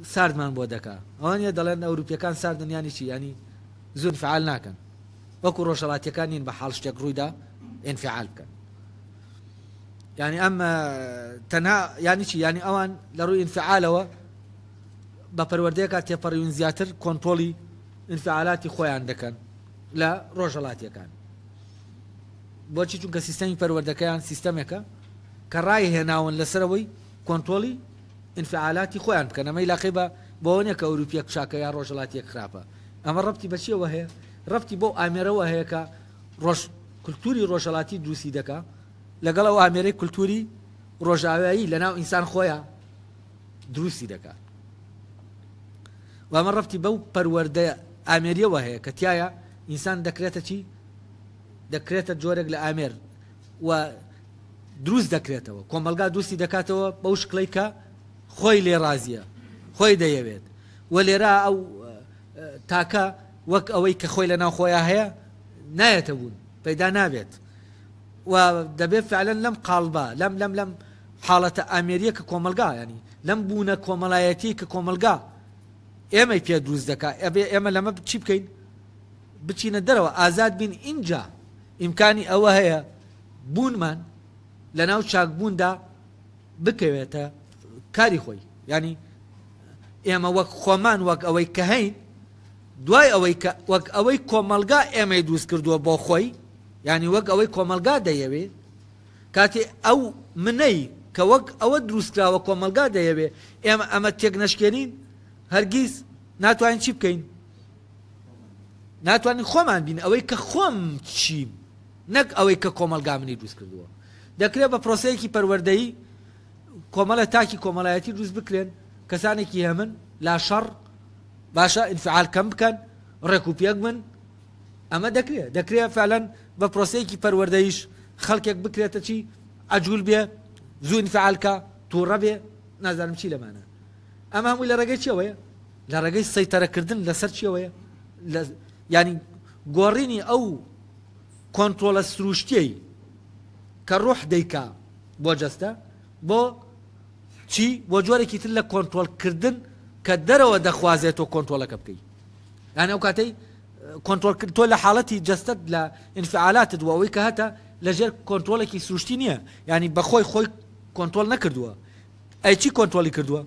ساردمان بۆ دەکا. ئەوە نیە دەڵێن ئەوروپیەکان ساردن یانی چی؟ یانی زوو ئینفعال ناکەن. وەکو ڕۆژهەڵاتیەکان نین بە حاڵ شتێک ڕوویدا ئینفعال بکەن. یانی ئەم تەنها یانی چی؟ یانی ئەوان لە ڕووی ئینفعالەوە بە پەروەردەیەکا تێپەڕیون زیاتر کۆنترۆڵی ئینفعالاتی خۆیان دەکەن لە ڕۆژهەڵاتیەکان. بۆچی؟ چونکە سیستەمی پەروەردەکەیان سیستەمێکە کە ڕایهێناون لەسەرەوەی کۆنترۆڵی ئینفعالاتی خۆیان بکەن، ئەمە ئیلاقەی بە بەوە نیە کە ئەوروپیەک چاکە یا ڕۆژهەڵاتیەک خراپە، ئەمە ڕەبتی بە چیەوە هەیە؟ ڕەبتی بەو ئامێرەوە هەیە کە ڕۆژ کولتوری ڕۆژهەڵاتی دروستی دەکا لەگەڵ ئەو ئامێرەی کولتوری ڕۆژاوایی لەناو ئینسان خۆیا دروستی دەکا و ئەمە ڕەبتی بەو پەروەردە ئامێریەوە هەیە کە تیایا ئینسان دەکرێتە چی؟ دەکرێتە جۆرێک لە ئامێر و دروست دەکرێتەوە، کۆمەڵگا دروستی دەکاتەوە بەو شکڵەی کە خۆی لێ ڕازیە، خۆی دەیەوێت و لێرە ئەو تاکە وەک ئەوەی کە خۆی لە ناو خۆیا هەیە نایەتە بوون، پەیدا نابێت و دەبێت فعلەن لەم قاڵبە، لەم لەم لەم حاڵەتە ئامێریە کە کۆمەڵگا یانی لەم بوونە کۆمەڵایەتی کە کۆمەڵگا ئێمەی پێ دروست دەکا ئەبێ ئێمە لەمە چی بکەین؟ بچینە دەرەوە ئازاد بین ئینجا ئیمکانی ئەوە هەیە بوونمان لەناو چاکبووندا بکەوێتە کاری خۆی یانی ئێمە وەک خۆمان وەک ئەوەی کە هەین دوای ئەوەی کە وەک ئەوەی کۆمەلگا ئێمەی دروست کردووە بۆ خۆی یانی وەک ئەوەی کۆمەلگا دەیەوێ کاتێ ئەو منەی کە وەک ئەوە دروستکراوە کۆمەلگا دەیەوێ ئێمە ئەمە تێک نەشکێنین هەرگیز ناتوانین چی بکەین ناتوانین خۆمان بین ئەوەی کە خۆم چیم نەک ئەوەی کە کۆمەڵگا منی دروست کردووە. دەکرێت بە پرۆسەیەکی پەروەردەیی کۆمەڵێ تاکی کۆمەڵایەتی دروست بکرێن، کەسانێکی هێمن، لاشەڕ، باشە ئینفعال کەم بکەن، ڕێک و پێک بن، ئەمە دەکرێت. دەکرێت فعلەن بە پرۆسەیەکی پەروەردەییش خەڵکێک بکرێتە چی؟ عەجول بێ، زوو ئینفعال کا، تووڕە بێ، نازانم چی لەمانە. ئەمە هەمووی لە ڕێگەی چیەوەیە؟ لە ڕێگەی سەیتەرەکردن لەسەر چیەوەیە؟ لە یانی گۆڕینی ئەو کۆنترۆڵە سروشتیەی کە ڕۆح دەیکا بۆ جەستە بۆ چی؟ بۆ جۆرێکی تر لە کۆنترۆڵ کردن کە دەرەوە دەخوازێت تۆ کۆنترۆڵەکە بکەی. یانی ئەو کاتەی کۆنترۆڵ کرد تۆ لە حاڵەتی جەستەت لە ئینفعالاتت و ئەوەی کە هەتە لەژێر کۆنترۆڵێکی سروشتی نییە، یانی بەخۆی خۆی کۆنترۆڵ نەکردووە. ئەی چی کۆنترۆڵی کردووە؟